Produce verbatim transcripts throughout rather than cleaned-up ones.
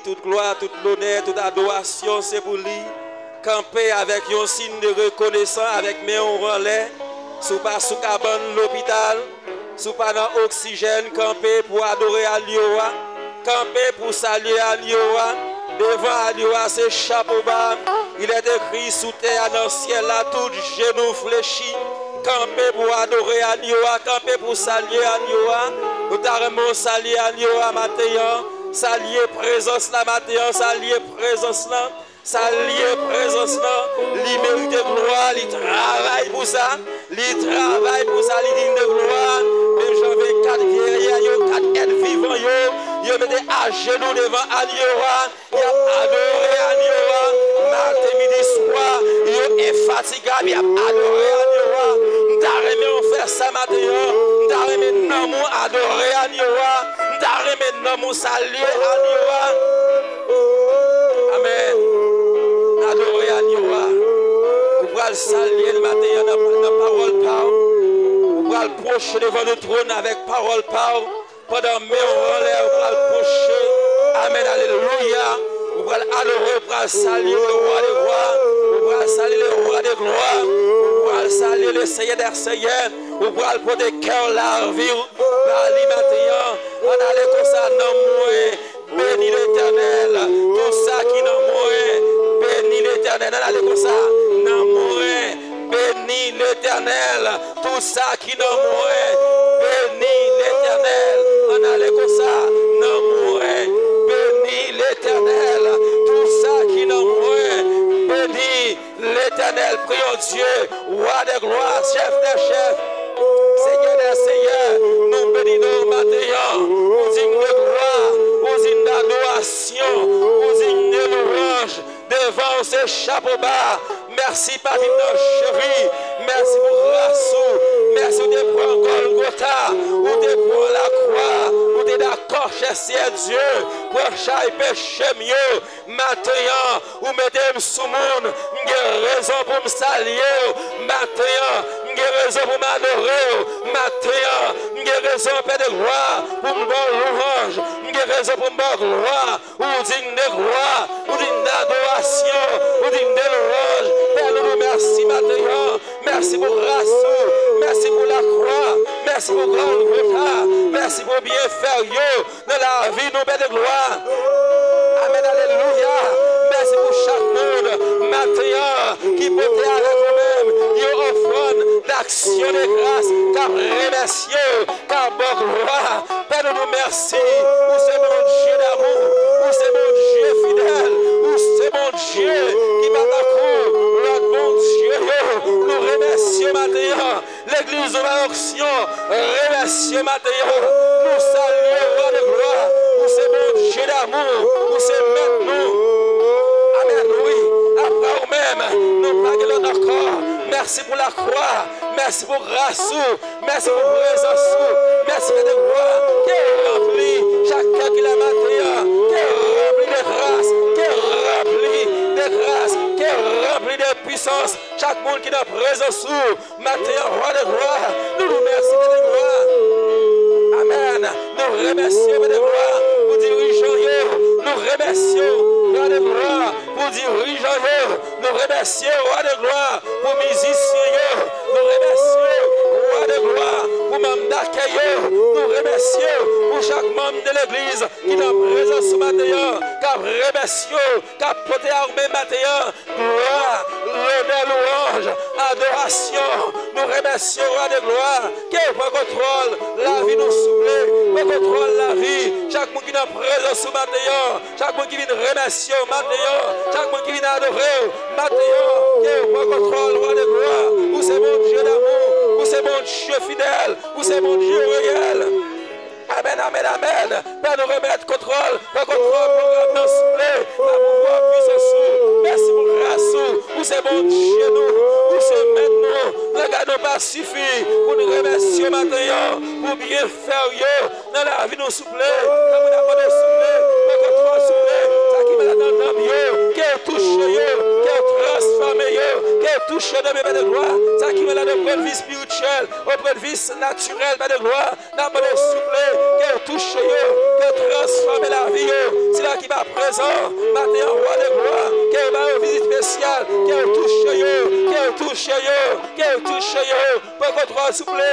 Tout glwa, tout lonè, tout adorasyon se pou li. Kanpe avèk yon siy de rekonesan, avèk men w anlè. Si w pa sou kabann lopital, si w pa nan oksijèn, kanpe pou adore Alyo a. Kanpe pou salye Alyo a. Devan Alyo a se chapo ba. Il est écrit, sous terre et dans ciel là, tout genou fléchi. Kanpe pou adore Alyo a, kanpe pou salye Alyo a. Nou ta renmen w salye Alyo a maten an. Salye prezans la maten an, salye prezans la. Salye prezans la. Li merite glwa, li travay pou sa. Li travay pou sa, li digne de glwa. Menm jan vennkat vye yo, kat èt vivan yo, yo mete ajenou devan Alyo a. Y ap adore Alyo a. Maten, midi, swa, yo enfatigab, y ap adore Alyo a. M ta renmen w fè sa maten an. M ta renmen nanm ou adore Alyo a. M ta renmen nanm ou salye Alyo a. Amèn. Adore Alyo a. Ou pral salye l maten an nan, nan pawòl pa w. Ou pral pwoche devan de twòn avèk pawòl pa w. Pandan men w anlè, ou pral pwoche. Amèn, alelouya. Ou pral adore, ou pral salye le roi des rois. Ou pral salye le roi de glwa. Ou pral salye le seyè dè seyè. Ou pral pote kè w, lavi w ba li maten an. Ann ale konsa, nanm mwen, beni Letènèl. Tout sa ki nan mwen, beni Letènèl. Ann ale konsa, nanm mwen, beni Letènèl. Tout sa ki nan mwen, beni Letènèl. Ann ale konsa, nanm mwen, beni Letènèl. Tout sa ki nan mwen, beni Letènèl. Priyons Dieu, roi des gloires, chef des chefs, seigneur des seigneurs. Nou beni non w maten an. Ou digne de glwa, ou digne d'adorasyon, ou digne de louwanj. Devan w se chapo ba. Mèsi, Papi m nan cheri. Mèsi pou gras ou. Mèsi ou te pran Gòlgota. Ou te pran lakwa. Ou te dakò, chè Seyè Dye, pran chay peche m yo. Maten an, ou mete m sou moun. M gen rezon pou m salye w. Maten an, m gen rezon pou m adore w. Maten an, m gen rezon, Pè de glwa, pou m ba w louwanj. M gen rezon pou m ba w glwa. Ou digne de glwa, ou digne d'adorasyon, ou digne de louwanj. Pè, nou di w mèsi maten an. Mèsi pou gras ou, mèsi pou lakwa, mèsi pou Gòlgota, mèsi pou byenfè w yo nan lavi nou, Pè de glwa. Amèn, alelouya. Mèsi pou chak moun maten an ki pote avèk ou menm yon ofrann d'aksyon de gras, k ap remèsye w, k ap ba w glwa. Pè, nou di w mèsi. Ou se Bondye damou. Ou se Bondye fidèl. Ou se Bondye ki pa tankou lòt bondye yo. Nou remèsye w maten an. Legliz nou ba w onksyon. Remèsye w maten an. Nou salye w, Wa de glwa. Ou se Bondye damou. Ou se Mèt nou. Amèn, wi. Apa w menm, nou pa gen lòt ankò. Mèsi pou lakwa. Mèsi pou gras ou. Mèsi pou prezans ou. Mèsi, Pè de glwa. Ke w ranpli chak kè ki la maten an. Ke w ranpli de gras. Ke w ranpli de gras. Ke w ranpli de pwisans. Chak moun ki nan prezans ou maten an, Wa de glwa, nou di w mèsi, Pè de glwa. Amèn. Nou remèsye w, Pè de glwa, pou dirijan yo. Nou remèsye w, Wa de glwa, pou dirijan yo. Nou remèsye w, Wa de glwa, pou mizisyen yo. Nou remèsye w, Wa de glwa, pou manm dakèy yo. Nou remèsye w pou chak manm de legliz ki nan prezans ou maten an, k ap remèsye w, k ap pote a ou menm maten an glwa, lonè, louwanj, adorasyon. Nou remèsye w, Wa de glwa. Ke w pran kontwòl lavi nou, souple. Pran kontwòl lavi chak moun ki nan prezans ou maten an. Chak moun ki vin remèsye w maten an, chak moun ki vin adore w maten an, ke w pran kontwòl, Wa de glwa. Ou se Bondye damou, ou se Bondye fidèl, ou se Bondye reyèl. Amèn, amèn, amèn. Pè, nou remèt kontwòl, pran kontwòl pwogram nan, souple, pa pouvwa pwisans ou. Mèsi pou gras ou. Ou se Bondye nou, ou se Mèt nou. Langaj nou pa sifi pou n remèsye w maten an pou byenfè w yo nan lavi nou, souple. Tanpri, n ap mande w, souple, pran kontwòl, souple. Sa ki malad nan nanm yo, ke w touche yo, ke w transfòme yo, ke w touche yo nan men, Pè de glwa. Sa ki malad o pwennvi espirityèl, o pwennvi natirèl, Pè de glwa, n ap mande w, souple, ke w touche yo, ke w transfòme lavi yo. Sila ki pa prezan, maten an, Wa de glwa, ke w ba yo vizit espesyal, ke w touche yo, ke w touche yo, ke w touche yo. Pran kontwòl, souple.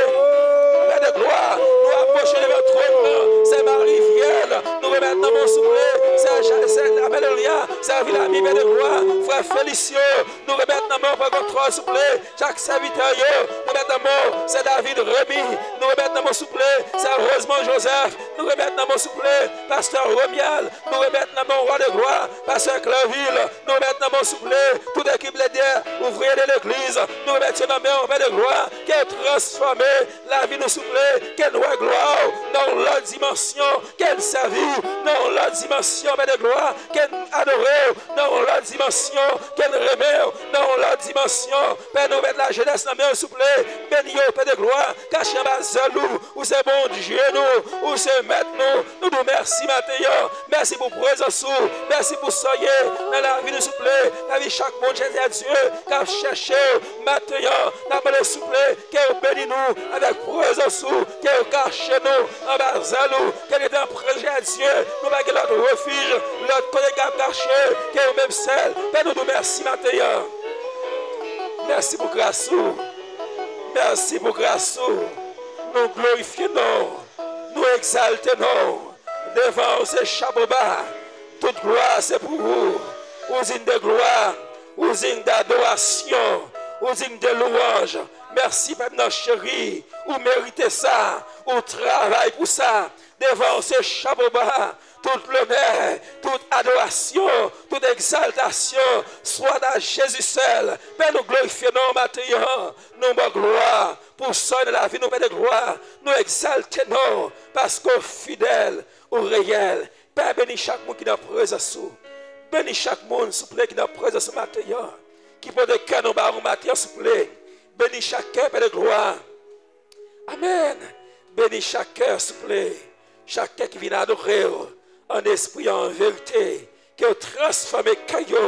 Pè de glwa, nou apwoche devan twòn nan. Sè Mari Vyèn, nou remèt nan men w, souple. Sè Ja-, sè Amelia, sè Vilami, Pè de glwa, frè Felisyo, nou remèt nan men w, pran kontwòl, souple. Chak sèvitè yo, nou remèt nan men w. Sè David Remy, nou remèt nan men w, souple. Sè Rosemond Joseph, nou remèt nan men w, souple. Pastè Romuald, nou remèt nan men w, Wa de glwa. Pastè Clerville, nou remèt nan men w, souple. Tout ekip lidè, ouvriye de legliz, nou remèt yo nan men w, Pè de glwa. Ke w transfòme lavi nou, souple. Ke n wè glwa w nan yon lòt dimansyon. Ke n sèvi w nan yon lòt dimansyon, Pè de glwa. Ke n adore w nan yon lòt dimansyon. Ke n renmen w nan yon lòt dimansyon. Pè, nou remèt lajenès nan men w, souple. Beni yo, Pè de glwa. Kache anba zèl ou. Ou se Bondye nou. Ou se Mèt nou. Nou di w mèsi maten an. Mèsi pou prezans ou. Mèsi pou sa w ye nan lavi nou, souple. Lavi chak moun, Jezi a Dye, k ap chèche w maten an. N ap mande, souple, ke w beni nou avèk prezans ou. Ke w kache nou anba zèl ou. Ke nou rete nan prezans, Jezi a Dye. Nou pa gen lòt refij, lòt kote n kab kache ke ou menm sèl. Pè, nou di w mèsi maten an. Mèsi pou gras ou. Mèsi pou gras ou. Nou glorifye non w. Nou egzalte non w. Devan w se chapo ba. Tout glwa se pou ou. Ou digne de glwa. Ou digne d'adoration. Ou digne de louange. Mèsi, Pè m nan cheri. Ou merite sa. Ou travay pou sa. Devan w se chapo ba. Tout lonè, tout adorasyon, tout egzaltasyon soit à Jésus seul. Pè, nou glorifye non w maten an. Nou ba w glwa pou sa w nan lavi nou, Pè de glwa. Nou egzalte non w, paske w fidèl, ou reyèl. Pè, beni chak moun ki nan prezans ou. Beni chak moun, souple, ki nan prezans ou maten an. Ki pote kè nou ba ou maten an, souple. Beni chak kè, Pè de glwa. Amèn. Beni chak kè, souple. Chak kè ki vin adore w an espri, an verite. Ke w transfòme kè yo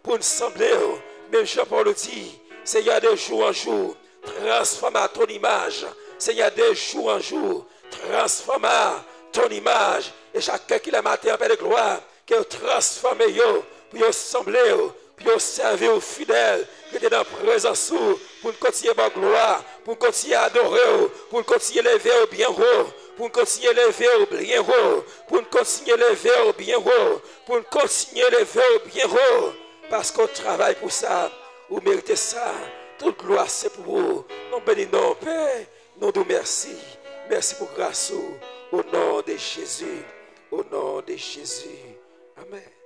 pou n sanble w. Menm jan Pòl di, Seigneur, de jour en jour, transforme à ton image. Seigneur, de jour en jour, transforme à ton image. E chak kè ki la maten an, Pè de glwa, ke w transfòme yo pou yo sanble w, pou yo sèvi w fidèl, rete nan prezans ou, pou n kontinye ba w glwa, pou n kontinye adore w, pou n kontinye leve w byen wo, pou n kontinye leve w byen wo, pou n kontinye leve w byen wo, pou n kontinye leve w byen wo, paske w travay pou sa, ou merite sa. Tout glwa se pou ou. Nou beni non w, Pè. Nou di w mèsi. Mèsi pou gras ou. Au nom de Jésus. Au nom de Jésus. Amèn.